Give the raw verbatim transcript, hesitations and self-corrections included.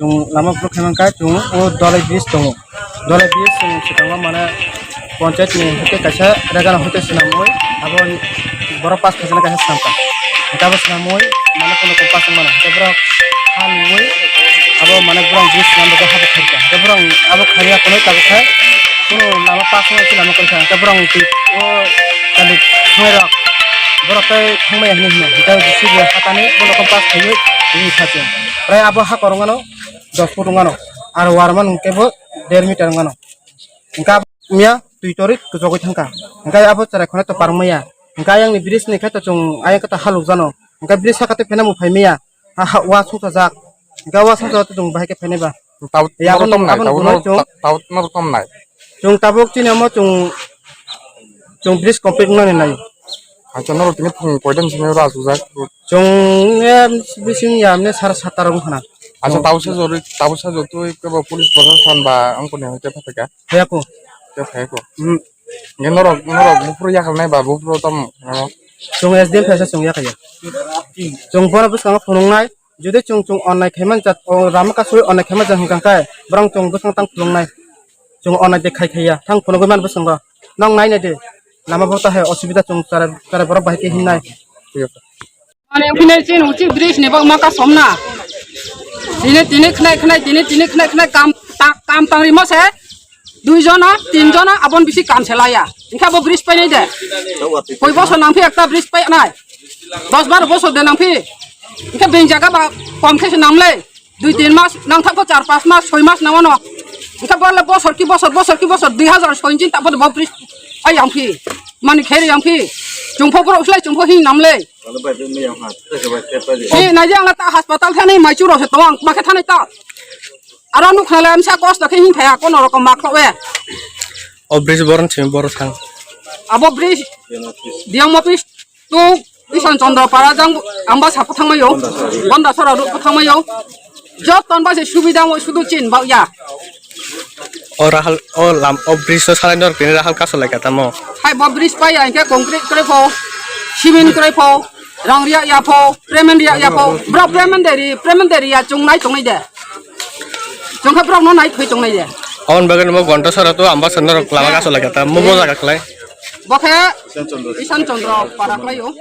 Chwng lama phuru khe mankha, chwng o Dolai bridge tongo. Dolai bridge chwng swkango mane ponchayat ni hoite kaisa regana hoite swnamwi abo borok pass khaijana kaisa swnamkha. Hwnkhe abo swnamwi mane kono kono pass wngmano. Hwnkhe borok ha lubui abo mane borok bridge swnam bagwi habo khairokha. Hwnkhe borok abo khairya phano tabuk khe kono lama pass wngwi se lama kwrwikha. Hwnkhe borok twi o kali thangnairok borok tei thangmaya hinwi hino. Hwnkhe J C B hatani bono pass khaiwi ringkha chwng. Prai abo ha korongmano dos foot wngmano, aro warman hwnkhe bo der meter wngmano. Hwnkhe abo miya twi torwi kwchogwi thangkha. Hwnkhe abo cherai khonai to parwngmaya. Hwnkhe ayang ni bridge ni khe to chwng ayang khe to halok jano. Hwnkhe bridge saka tei pheno bo phaimaya. Ha, ha, wa songchajak. Hwnkhe wa songchajak to chwng bahai khe phainai ba. Tabuk Ya, norok aboni, tomnai, aboni tabuk buno norok chwng ta-, tabuk norok tomnai. Chwng tabuk chini omo chwng, chwng bridge complete wngnani nai. Acha norok tini phung koidan simi oro achukjak? Chwng, eh, bising ya, mane sar satta rok wngkha na. Acha Chwng tabuk sajorwi, tabuk sajorwi kebo police proshashan ba wngkoni hwnkhe phaikha? Phaiya ko. Khe phaiya ko? Hmm. Nge norok, norok buphuru yakal nai ba buphuru tom, no? Chwng S D M phaisa chwng yakaya. Chwng bono bwskango phunuknai. Jodi chwng, chwng onnai khaimani jat, o Rama Kasui onnai khaimani jat hwnkha khe, borok chwng bwswng tang phulungnai. Chwng onnai de khai khaiya, thang phunugwi man bwswng rok. Nong nai nai de, lama bo ta hai osubida chwng chara, chara borok bahai khe hinnai. Mane phine chini uchi bridge ni bagma ka somna. Tini, tini khnai, khnai, tini, tini khnai, khnai kam ta, kam tang rimo se. Dui jona, tin jona, abon bisi kam se laya. Hwnkhe abo bridge painai de. Koi bosor nang phi ekta bridge painai. Dos baro bosor de nang phi. Hwnkhe being jaga ba kom khe se namle. Dui tin mas, nang thak ko char pas mas, soi mas nang ono. Hwnkhe bole bosor ki bosor, bosor ki bosor, dui hazar soi chin ta bo bridge pai yang phi. Mani khe yang phi. Chwng pho borok slai chwng pho hing namle. Ni nai ang ta hospital thani mai churo se to ang ma khe thani ta. Aro nuk khnale amsa kosto khe hing thaya kono rokom ma khlowe. O bridge boron chim boro thang. Abo bridge D M office to Isan Chandra para jang amba sa pathang mayo. Bonda sora ru pathang mayo. Jot ton ba se subida mo sudu chin ba ya. O Rahul, o lam, o bridge to salai nor kini Rahul kaso lai kata mo. Hai bo bridge pa ya hingke concrete kore pho, cement kore pho, rang riya ya pho, payment riya ya pho. Bro payment deri, payment deri ya chung nai chung nai de. Chwngkha borok no nai thwi tongnai de. Aboni bagwi no gonta sora to amba sandorok lama kaso lai kata, mubo jaga khlai. Bo khe Isan Chandra para khlai o.